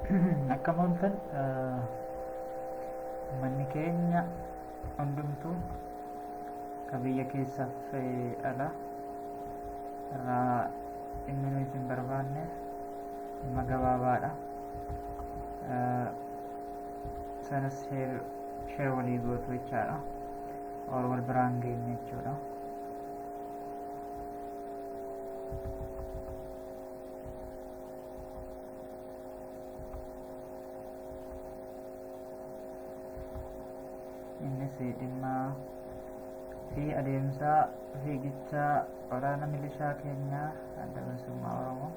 Akkam ooltan uummanni keenya hundumtuu ka biyya keessaaf ala irraa dhimmi nuyi isin barbaanneef dhimma gabaabaadha. Sanas share walii gootu jechaadha. Or wal biraan geenye jechuudha. Innis dhimma fi adeemsa fiigicha waraana milishaa keenyaa Adda Bilisummaa Oromoo.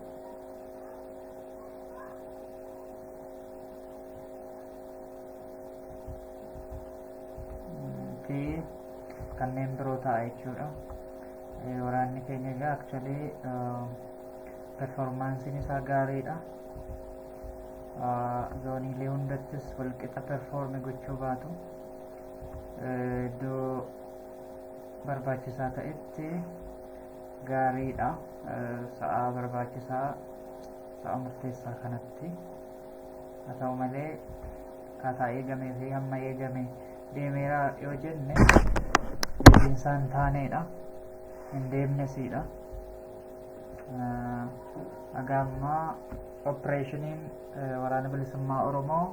Fi kanneen biroo ta'a jechuudha. Waraanni keenya egaa actually performaansiin isaa gaariidha. Zooniilee hundattis walqixa performi gochuu baatu iddoo barbaachisaa ta'etti gaariidha. Sa'aa barbaachisaa, sa'a murteessaa kanatti haa ta'u malee akkaataa eegamee fi hamma eegame deemeera yoo jenne deebiinsaa hin taaneedha. Hin deemnesiidha. Haga ammaa opereeshiniin waraana bilisummaa Oromoo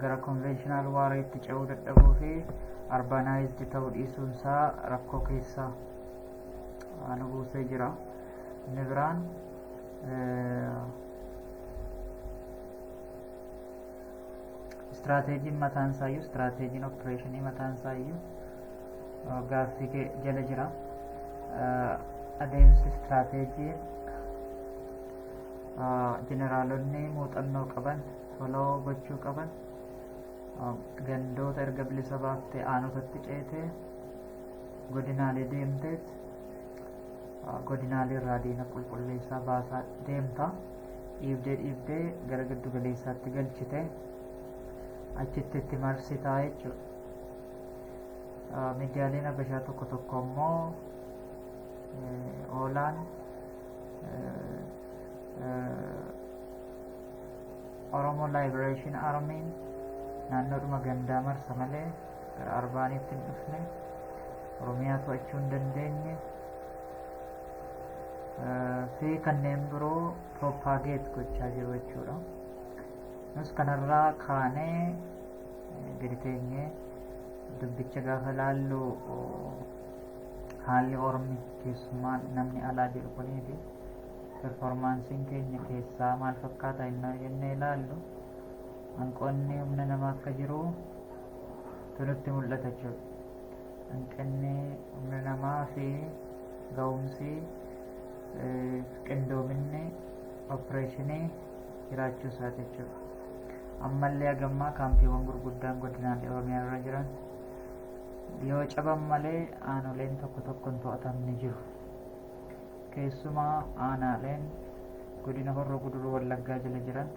gara konvenshinal waariitti ce'uu dadhabuu fi arbanaayizd ta'uu dhiisuunsaa rakkoo keessa nu buusee jira. Inni biraan istiraateejiin mataan isaayyuu, istiraateejiin opereeshinii mataan isaayyuu gaaffii jala jira. Adeemsi istiraateejii jeneraalonni muuxannoo qaban foloo gochuu qaban, gandoota erga bilisa baaftee aanotatti ceetee godinaalee deemteet godinaalee irraa diina qulqulleessaa baasaa deemta. Dhiibdee dhiibdee gara giddu galeessaatti galchite achitti itti marsitaa jechuudha. Miidiyaaleen Habashaa tokko tokko immoo oolaan Oromo Liberation Armyn naannoodhuma gandaa marsa malee gara arbaaniitti hin dhufne, Oromiyaa to'achuu hin dandeenye fi kanneen biroo propagate gochaa jiru jechuudha. Nus kanarraa kaanee gadi teenyee dubbicha gaafa laallu, haalli ormi keessummaan namni alaa jedhu kunii fi performaansiin keenya keessaa maal fakkaata innaa jennee ilaallu, hanqonni humna namaa akka jiru nutti mul'ata jechuudha. Hanqinni humna namaa fi ga'umsi qindoominni opereeshinii jiraachuu isaati jechuudha. Ammallee hagammaa kaampiiwwan gurguddaan godinaalee Oromiyaa irra jiran yoo caban malee aanoleen tokko tokko hin to'atamne jiru. Keessumaa aanaaleen godina Horroo Guduruu Wallaggaa jala jiran,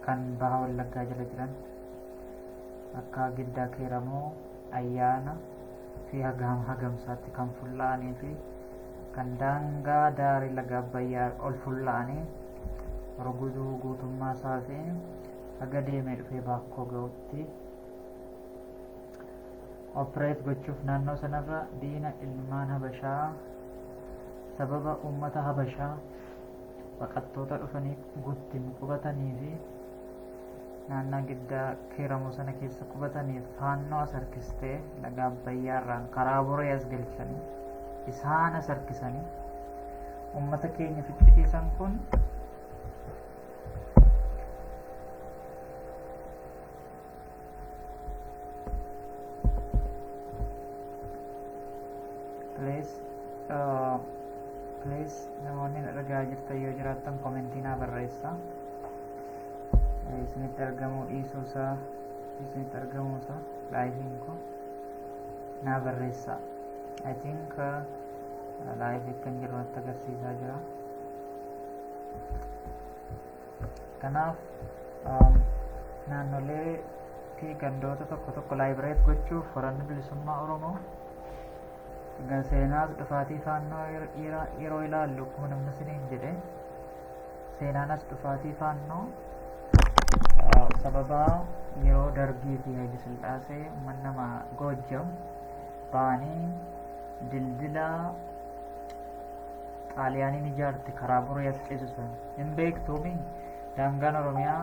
kan Baha Wallaggaa jala jiran akka Giddaa Keeramoo, Ayyaana fi Hagamsaatti kan fulla'anii fi kan daangaa daarii laga Abbayyaa ol fulla'anii Ruguduu guutummaa isaa fi haga deemee dhufee Baakkoo ga'utti operate gochuuf naannoo sanarra diina ilmaan Habashaa sababa uummata Habashaa baqattoota dhufanii guttin qubatanii fi naannaa Giddaa Keeramoo sana keessa qubataniif Faannoo as harkistee laga Abbayyaa irraan karaa Boree as galchanii isaan as harkisanii uummata keenya ficcisiisan kun please please namoonni na dhagaa jirtan yoo jiraattan komentii naa barreessa. Isinitti argamuu dhiisuusaa, isinitti argamuusaa laayifiin kun naa barreessa. I think laayifii kan jiru natti agarsiisaa jira. Kanaaf naannolee fi gandoota tokko tokko liberate gochuuf waraanni bilisummaa Oromoo egaa seenaas dhufaatii Faannoo yeroo ilaallu, akkuma namni isiniin jedhe, Seenaan as dhufaatii Faannoo sababa yeroo Dargii fi Haayile Sillaasee uummanni nama Goojjam ba'anii dildila Xaaliyaaniin ijaarte karaa Buree as ceesisan hin beektuumi. Daangaan Oromiyaa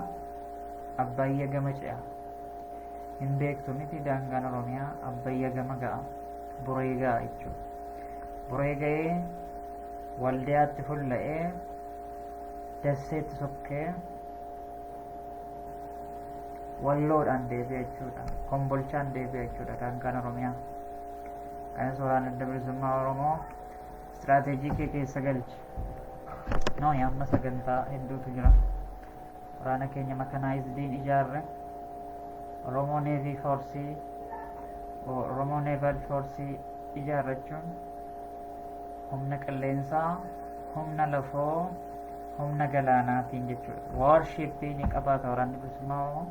Abbayya gama ce'a. Hin beektu miti? Daangaan Oromiyaa Abbayya gama ga'a, Buree ga'a jechuudha. Buree ga'ee, Waldiyaatti fulla'ee, Dasseetti sokkee, Walloodhaan deebi'a jechuudha. Kombolchaan deebi'a jechuudha daangaan Oromiyaa. Kanas Waraana Adda Bilisummaa Oromoo istiraateejii kee keessa galchi. Nooyi amma sagantaa hedduutu jira. Waraana keenya mechanizediin ijaarre, Oromoo Navy Force, Oromoo Naval Force ijaarrachuun humna qilleensaa, humna lafoo, humna galaanaatiin jechuudha. Warshipii ni qabaata Waraanni Bilisummaa Oromoo.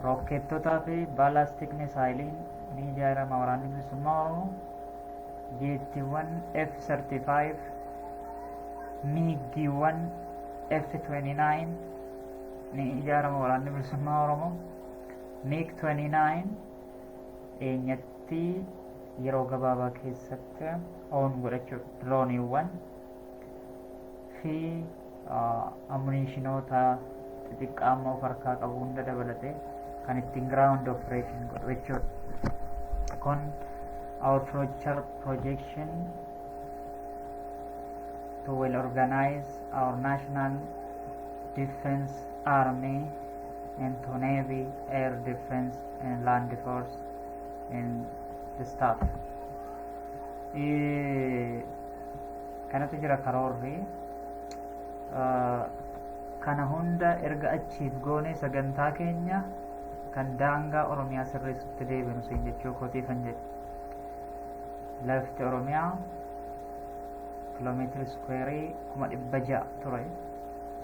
Rookkeettotaa fi ballistic missileiin ni ijaarama Waraanni Bilisummaa Oromoo. Jeettiiwwan F-35, MiGiiwwan F-29 ni ijaarama Waraanni Bilisummaa Oromoo. MiG 29 dhiyeenyatti yeroo gabaabaa keessatti oon godhachuu, dirooniiwwan fi ammunitionoota xixiqqaa amma of harkaa qabu hunda dabalatee kan ittiin ground operation godhu jechuudha. Kun our future projection to well organize our national defense army into navy, air defense and land force and the staff. Kanatu jira karoorri. Kana hunda erga achiif goone, sagantaa keenya kan daangaa Oromiyaa sirreessutti deebinu siin jechuu kootiifan jedhe. Lafti Oromiyaa kiloomeetiri squareii 600,000 ture.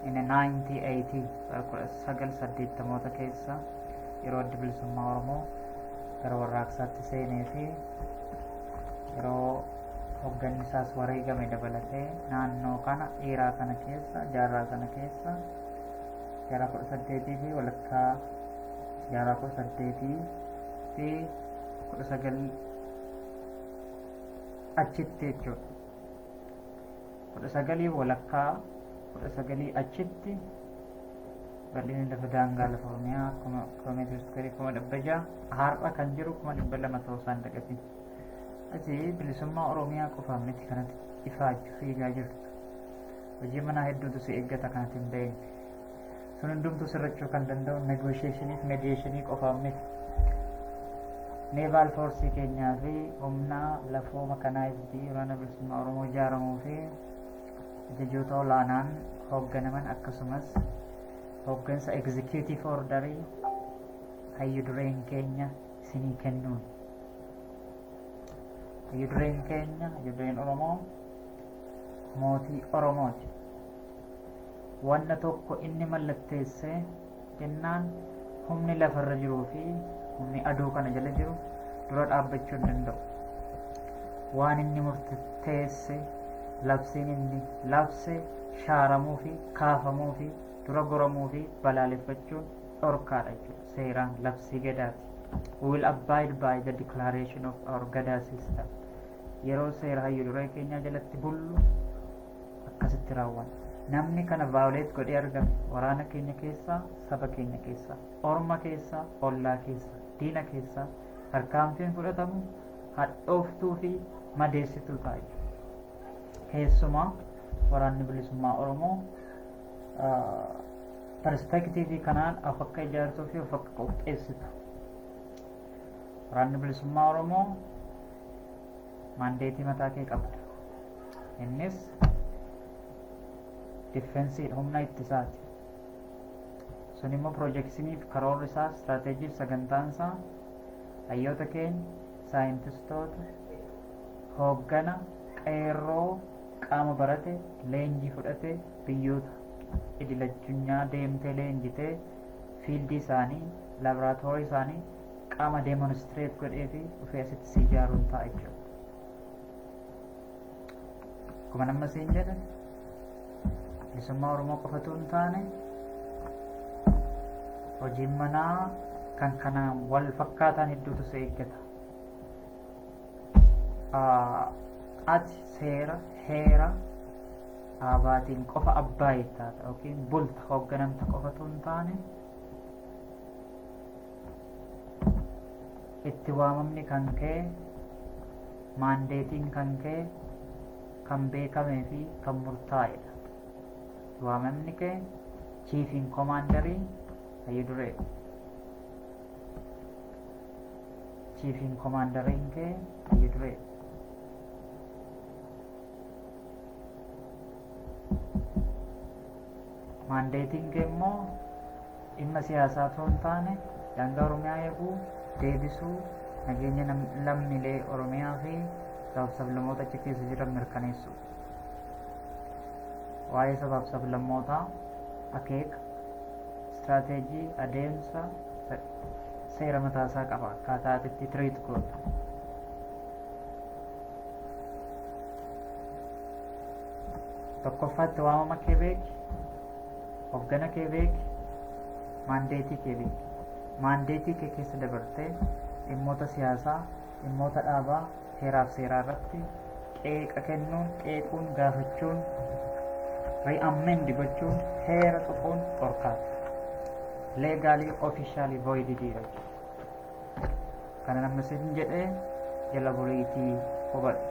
Inni 1980, bara 1980moota keessa, yeroo Adda Bilisummaa Oromoo gara warraaqsaatti seenee fi yeroo hogganni isaas wareegame dabalatee, naannoo kana dheeraa kana keessa, jaarraa sana keessa, jaarraa 18 fi walakkaa, jaarraa 18 fi 19 achitti jechuudha. 19 walakkaa, 19 achitti bal'inni lafa daangaa lafa Oromiyaa kiloomeetira squareii 600,000, har'a kan jiru 200,000 ta'uu isaan dagatin. Ati bilisummaa Oromiyaa qofaan miti kanatti ifaajju fiigaa jirtu. Hojii manaa hedduutu si eeggata kanatti hin beekne. Sun hundumtuu sirrachuu kan danda'u negotiationii fi mediationii qofaan miti. Naval forceii keenyaa fi humna lafoo mechanizedii Waraana Bilisummaa Oromoo ijaaramuu fi ajajoota olaanaan hoogganaman, akkasumas hooggansa executive orderii hayyu dureen keenya isinii kennuun. Hayyu dureen keenya, hayyu dureen Oromoo, mootii Oromooti. Wanna tokko inni mallatteessee jennaan humni lafarra jiruu fi humni aduu kana jala jiru dura dhaabbachuu hin danda'u. Waan inni murteesse, labsiin inni labse shaaramuu fi kaafamuu fi dura goramuu fi balaaleffachuun dhorkaadha jechuudha. Seeraan labsii Gadaati. We will abide by the declaration of our Gadaa system. Yeroo seera hayyu duree keenyaa jalatti bullu akkasitti raawwanna. Namni kana violate godhee argame, waraana keenya keessaa, saba keenya keessaa, orma keessaa, ollaa keessaa, diina keessaa, tarkaanfiin fudhatamu hadhooftuu fi madeessituu ta'a jechuudha. Keessumaa Waraanni Bilisummaa Oromoo perspectiveii kanaan of akka ijaartuu fi of akka qopheessitu. Waraanni Bilisummaa Oromoo mandateii mataa kee qabda. Innis defenseiidha, humna ittisaati. Sun immoo projectioniif karoorri isaa, istiraateejiif sagantaan isaa hayyoota keenya, saayintistoota, hooggana, qeerroo, qaama barate, leenjii fudhate, biyyoota idil addunyaa deemtee leenjitee, fieldii isaanii, laaboraatoorii isaanii qaama demonstrate godhee fi dhufee asitti si ijaaruun ta'a jechuudha. Akkuma nama siin jedhe, Bilisummaa Oromoo qofatu hin taane, hojiin manaa kan kanaan wal fakkaataan hedduutu si eeggata. Ati seera heera dhaabaatiin qofa abbaa taata yookiin bulta, hoogganamta qofatu hin taane, itti waamamni kan kee, mandateiin kan kee kan beekamee fi kan murtaa'edha. Itti waamamni kee chiefiin commanderii hayyu duree. Chiefiin commanderiin kee hayyu duree. Mandateiin kee immoo dhimma siyaasaa otoo hin taane, daangaa Oromiyaa eeguu, deebisuu, nageenya lammiilee Oromiyaa fi sabaaf sablammoota achi keessa jiran mirkaneessu. Waa'ee sabaaf sablammootaa akeeka, istiraateejii, adeemsa, seera mataasaa qaba akkaataa ati itti treat gootu. Tokkoffaatti waamama kee beeki, hoggana kee beeki, mandateii kee beeki. Mandateii kee keessa dabartee dhimmoota siyaasaa, dhimmoota dhaabaa, heeraaf seeraa irratti qeeqa kennuun, qeequun, gaafachuun, re-amend gochuun, heera tuquun dhorkaadha. Legally, officially voided jechuudha. Kana namni sin jedhee jala buriitii hubadhu.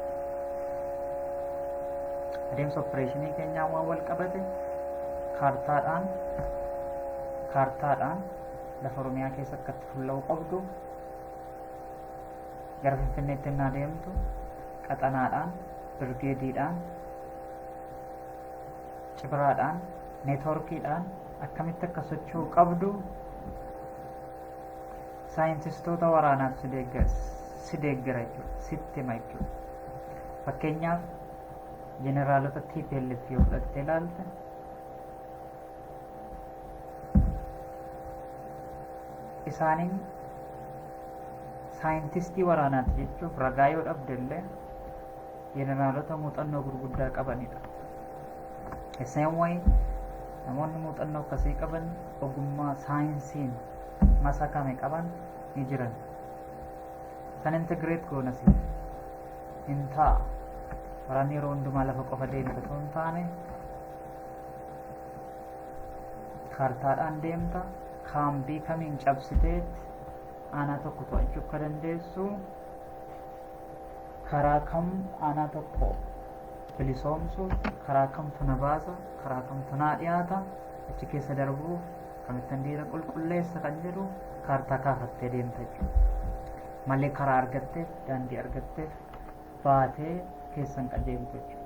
Adeemsa operationii keenyaa waan wal qabate kaartaadhaan lafa Oromiyaa keessa akka itti fulla'uu qabdu, gara Finfinneetti innaa deemtu qaxanaadhaan, birgeediidhaan, cibiraadhaan, networkiidhaan akkamitti akka socho'uu qabdu saayintistoota waraanaatu si deeggara jechuudha, sitti hima jechuudha. Fakkeenyaaf, jeneraalota TPLF yoo fudhattee ilaalte, isaaniin saayintistii waraanaati jechuuf ragaa yoo dhabde illee, jeneraalota muuxannoo gurguddaa qabanidha. The same way, namoonni muuxannoo akkasii qaban, ogummaa saayinsiin masakame qaban ni jiran. San integrate goona siif. Hin ta'a. Waraanni yeroo hundumaa lafa qofa deemta osoo hin taane, kaartaadhaan deemta, kaambii kamiin cabsiteet aanaa tokko to'achuu akka dandeessu, karaa kam aanaa tokko bilisoomsu, karaa kamtu na baasa, karaa kamtu naa dhiyaata, achi keessa darbuuf kamittan diina qulqulleessa kan jedhu kaartaa kaafattee deemta jechuudha. Malee karaa argatteef, daandii argatteef baatee keessan qajeeltu jechuudha.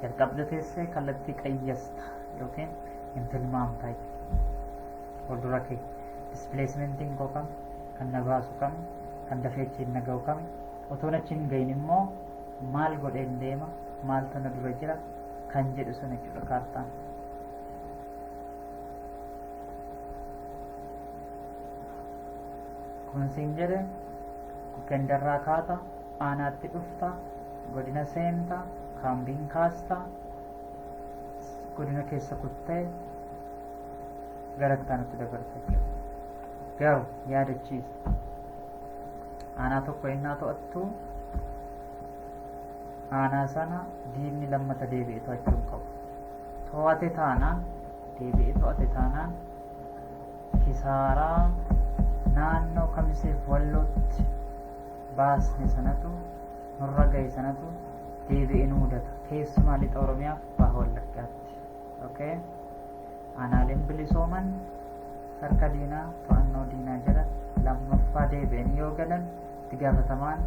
Jalqabda teessee kallattii qayyasta yookiin hin tilmaamta jechuudha. Fuuldura kee displacementiin koo kam, kan na baasu kam, kan dafee achiin na ga'u kam, otoon achi hin gahin immoo maal godheen deema, maaltu na dura jira kan jedhu sana jechuudha kaartaan. Kun siin jedhe, gandarraa kaata, aanaatti dhufta, godina seenta, kaambiin kaasta, godina keessa kuttee gara itti aanutti dabarta jechuudha. Garuu yaadachiisa. Aanaa tokko innaa to'attu, aanaa sana diinni lammata deebi'ee to'achuu hin qabu. To'ate taanaan, deebi'ee to'ate taanaan, kisaaraa naannoo Kamiseef Wallootti baasne sanatu nurra ga'e, sanatu deebi'ee nu mudata. Keessumaa lixa Oromiyaaf baha Wallaggaatti. Okay? Aanaaleen bilisooman harka diinaa, to'annoo diinaa jala lammaffaa deebi'anii yoo galan, itti gaafatamaan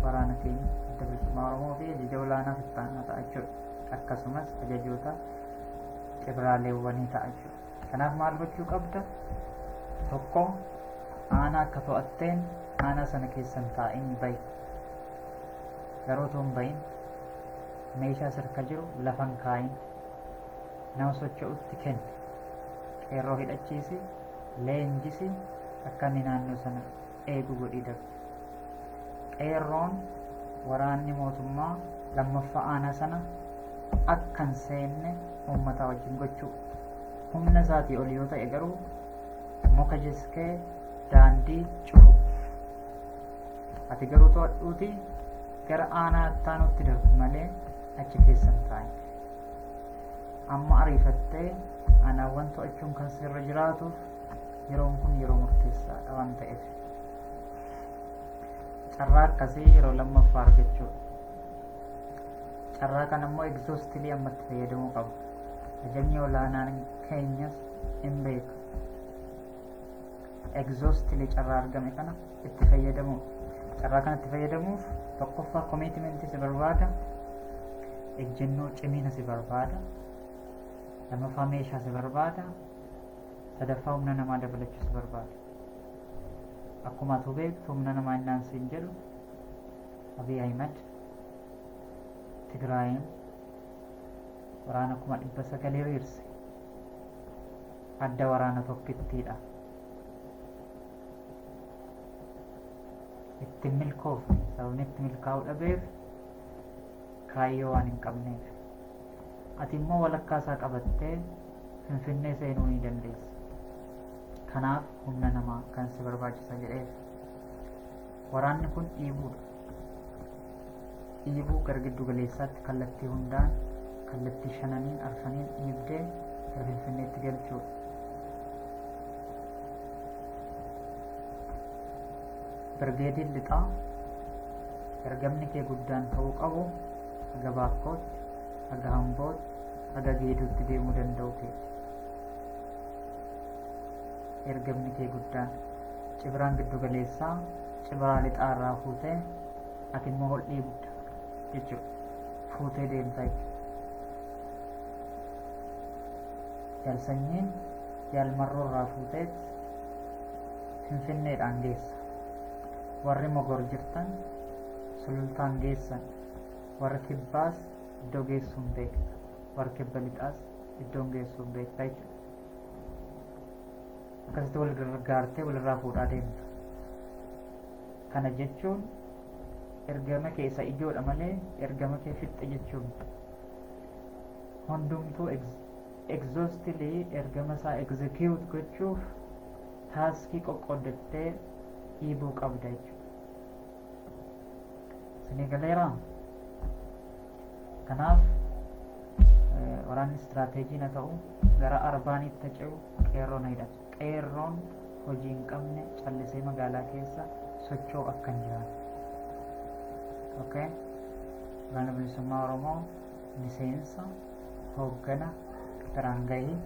waraana keenya Adda Bilisummaa Oromoo fi ajaja olaanaa ittaanaa ta'a jechuudha. Akkasumas ajajoota cibraaleewwanii ta'a jechuudha. Kanaaf maal gochuu qabda? Tokko, aanaa akka to'atteen aanaa sana keessan taa'in bahi. Garuu otoo hin bahin meeshaa sirka jiru lafan kaa'in. Nama socho'utti kenni. Qeerroo hidhachiisi, leenjisi, akka inni naannoo sana eegu godhii darbi. Qeerroon waraanni mootummaa lammaffaa aanaa sana akka hin seenne uummataa wajjin gochuu. Humna isaatii ol yoo ta'e garuu muka jiskee daandii cufu. Ati garuu to'adhuutii gara aanaa ittaanutti darbi malee achi keessa hin taa'in. Amma ariifattee aanaawwan to'achuun kan sirra jiraatuuf yeroon kun yeroo murteessaadha waan ta'eef. Carraa akkasii yeroo lammaffaa argachuudha. Carraa kana immoo exhaustively amma itti fayyadamuu qabna. Ajajni olaanaan keenyas hin beeka. Exhaustively carraa argame kana itti fayyadamuu. Carraa kana itti fayyadamuuf tokkoffaa commitment si barbaada. Ejjennoo cimina si barbaada. Lammaffaa meeshaa si barbaada. Sadaffaa humna namaa dabalachuu si barbaada. Akkuma atu beektu, humna namaa innaan siin jedhu, Abiy Ahimad Tigraayin waraana 900,000 hiriirse. Adda waraana tokkittiidha. Ittiin milkoofne. Sababni itti milkaa'uu dhabeef kaayyoo waan hin qabneef. Ati immoo walakkaa isaa qabattee Finfinnee seenuu ni dandeessa. Kanaaf humna namaa kan si barbaachisa jedheef. Waraanni kun dhiibuudha. Dhiibuu gara giddu galeessaatti kallattii hundaan, kallattii shananiin arfaniin dhiibdee gara Finfinneetti galchuudha. Birgeediin lixaa ergamni kee guddaan ta'uu qabu haga Baakkootti, haga Hambootti, haga Geeduutti deemuu danda'u keeti. Ergamni kee guddaan. Cibiraan giddu galeessaa cibiraa lixaa irraa fuutee ati immoo ol dhiibda jechuudha. Fuutee deemta jechuudha. Jaalsanyiin jaalmarroo irraa fuuteet Finfinneedhaan geessa. Warri Mogor jirtan Sulultaan geessan. Warri Kibbaas iddoo geessuun beekta. Warri Kibba Lixaas iddoon geessuun beekta jechuudha. Akkasitti wal gargaartee walirraa fuudhaa deemta. Kana jechuun ergama kee isa ijoodha malee ergama kee fixxe jechuun hundumtuu exhaustively ergama isaa execute gochuuf task qoqqooddattee dhiibuu qabda jechuudha. Isinii galeeraa? Kanaaf waraanni istiraateejiin haa ta'u gara arbaaniitti ce'u qeerroon hidhatu. Qeerroon hojii hin qabne callisee magaalaa keessa socho'u akka hin jiraanne. Okay? Waraana Bilisummaa Oromoo miseensa hooggana biraan gahii.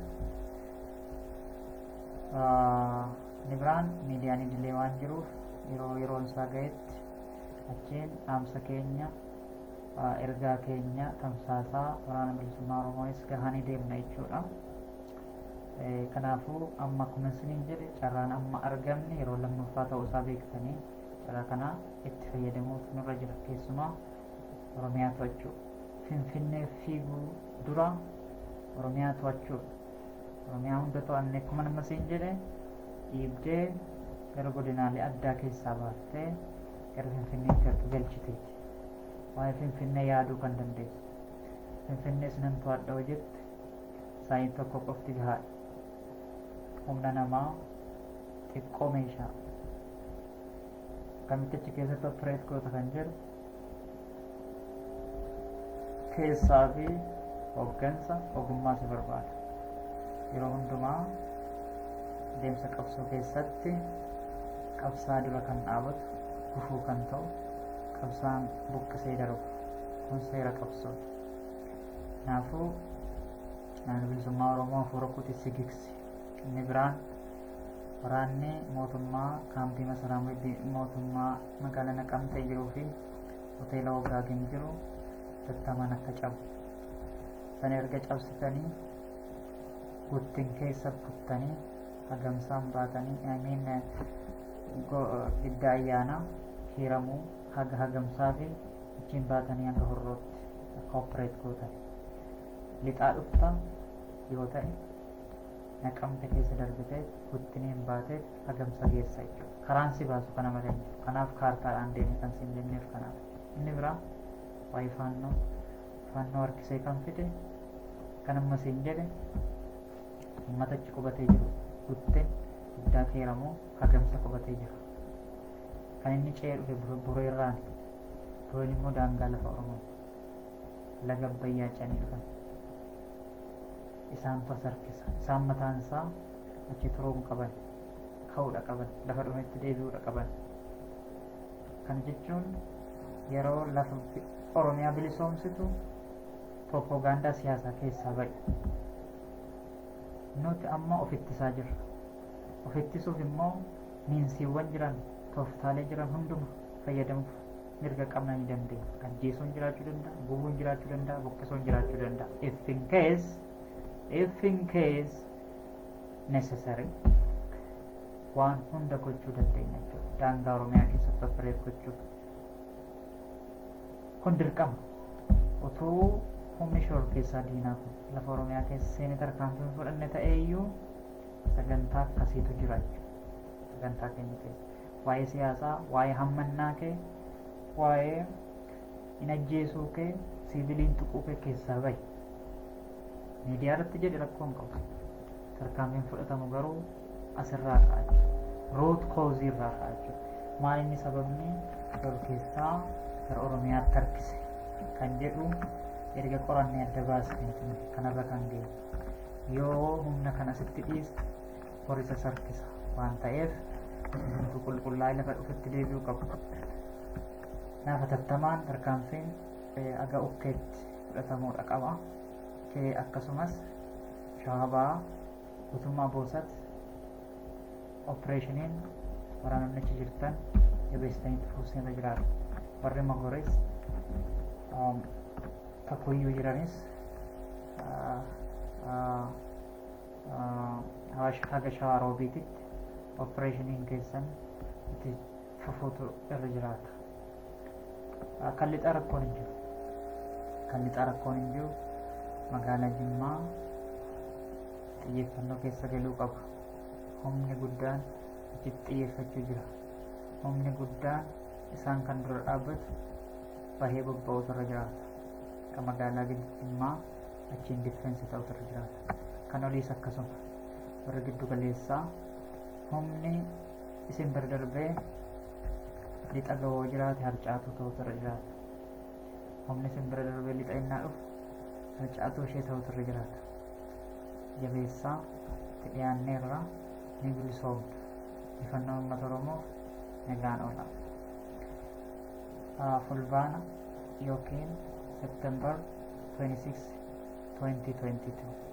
Inni biraan miidiyaan idilee waan jiruuf yeroo yeroon isaa gahetti achiin dhaamsa keenya, ergaa keenya tamsaasaa Waraana Bilisummaa Oromoonis gahanii deemna jechuudha. Kanaafuu amma akkuma isiniin jedhe, carraan amma argamne yeroo lammaffaa ta'uu isaa beektanii carraa kana itti fayyadamuutu nurra jira. Keessumaa Oromiyaa to'achuu. Finfinnee fiiguu dura Oromiyaa to'achuudha. Oromiyaa hunda to'anne, akkuma nama siin jedhe, dhiibdee gara godinaalee addaa keessaa baaftee gara Finfinneetti harka galchiteeti. Waa'ee Finfinnee yaaduu kan dandeessu. Finfinnees nan to'adha hoo jette, saayiin tokko qofti gahaadha. Humna namaa xiqqoo, meeshaa. Akkamitti achi keessatti operate goota kan jedhu keessaa fi hooggansa ogummaa si barbaada. Yeroo hundumaa deemsa qabsoo keessatti qabsaa dura kan dhaabatu, gufuu kan ta'u, qabsaan buqqisee darbu. Kun seera qabsooti. Kanaafuu Naannoo Bilisummaa Oromoo hafuura kuti sigigsi. Inni biraan waraanni mootummaa kaampii masaraa mootummaa magaalaa Naqamtee jiruu fi hoteela Wagaagen jiru tattamaan akka cabu. Sana erga cabsitanii guttin keessa kuttanii hagamsaan baatanii, I mean, Gidda Ayyaanaa, Hiiramuu haga Hagamsaa fi achiin baatanii hanga Horrootti akka operate gootan. Lixaa dhufta yoo ta'e Naqamte keessa darbitee guttiniin baatee Hagamsa geessa jechuudha. Karaan si baasu kana malee hin jiru. Kanaaf kaartaadhaan deemi kan siin jenneef kanaaf. Inni biraa waa'ee Faannoo. Faannoo harkisee kan fide kan amma siin jedhe uummata achi qubatee jiru gutte guddaa keeramoo hagamsa qubatee jira. Kan inni ce'ee dhufe Bureerraani. Bureen immoo daangaa lafa Oromoo. Laga Abbayyaa ce'anii dhufan. Isaantu as harkisa. Isaan mataan isaa achi turuu hin qaban. Ka'uudha qaban. Lafa dhufanitti deebi'uudha qaban. Kana jechuun yeroo lafa Oromiyaa bilisoomsitu propoogaandaa siyaasaa keessaa ba'i. Nuti amma of ittisaa jirra. Of ittisuuf immoo meansiiwwan jiran, tooftaalee jiran hunduma fayyadamuuf mirga qabna, ni dandeenya. Ajjeesuun jiraachuu danda'a, gubuun jiraachuu danda'a, buqqisuun jiraachuu danda'a. If in case necessary waan hunda gochuu dandeenya jechuudha. Daangaa Oromiyaa keessatti operate gochuuf. Kun dirqama. Utuu humni shororkeessaa diinaa kun lafa Oromiyaa keessa seenee tarkaanfii hin fudhanne ta'ee iyyuu sagantaa akkasiitu jira jechuudha. Sagantaa keenya keessa. Waa'ee siyaasaa, waa'ee hammannaa kee, waa'ee hin ajjeesuu kee, siiviliin tuquu kee keessaa bahi. Miidiyaa irratti jedhi, rakkoo hin qabu. Tarkaanfiin fudhatamu garuu asirraa ka'a jechuudha. Root cause irraa ka'a jechuudha. Maal inni sababni shororkeessaa gara Oromiyaatti harkise kan jedhu erga qorannee adda baasneeti kanarra kan geenye. Yoo humna kana asitti dhiiste horisa harkisa waan ta'eef hundumtuu qulqullaa'ee lafa dhufetti deebi'uu qabu. Kanaaf hatattamaan tarkaanfiin aga ukkeetti fudhatamuudha qaba. Akkasumas Shawaa Bahaa guutummaa Boosat operationiin waraanonni achi jirtan jabeessitanii itti fufsiin irra jiraatu. Warri Magoris Kakuyyuu jiranis Awaash haga Shawaa Roobiititti operationiin keessan itti fufuutu irra jiraata. Kan lixaa rakkoon hin jiru. Kan lixaa rakkoon hin jiru. Magaalaa Jimmaa xiyyeeffannoo keessa galuu qaba. Humni guddaan achitti xiyyeeffachuu jira. Humni guddaan isaan kan dura dhaabbatu bahee bobba'uutu irra jiraata. Kan magaalaa Jimmaa achiin defense ta'utu irra jiraata. Kan oliis akkasuma. Warri giddu galeessaa humni isin bira darbee lixa ga'oo jiraate harcaatuu ta'utu irra jiraata. Humni isin bira darbee lixa innaa dhufu harcaatuu ishee ta'utu irra jiraata. Jabeessaa itti dhiyaanneerra, ni bilisoomna. Injifannoo uummata Oromoof, nagaan oola. Fulbaana yookiin September 26, 2022.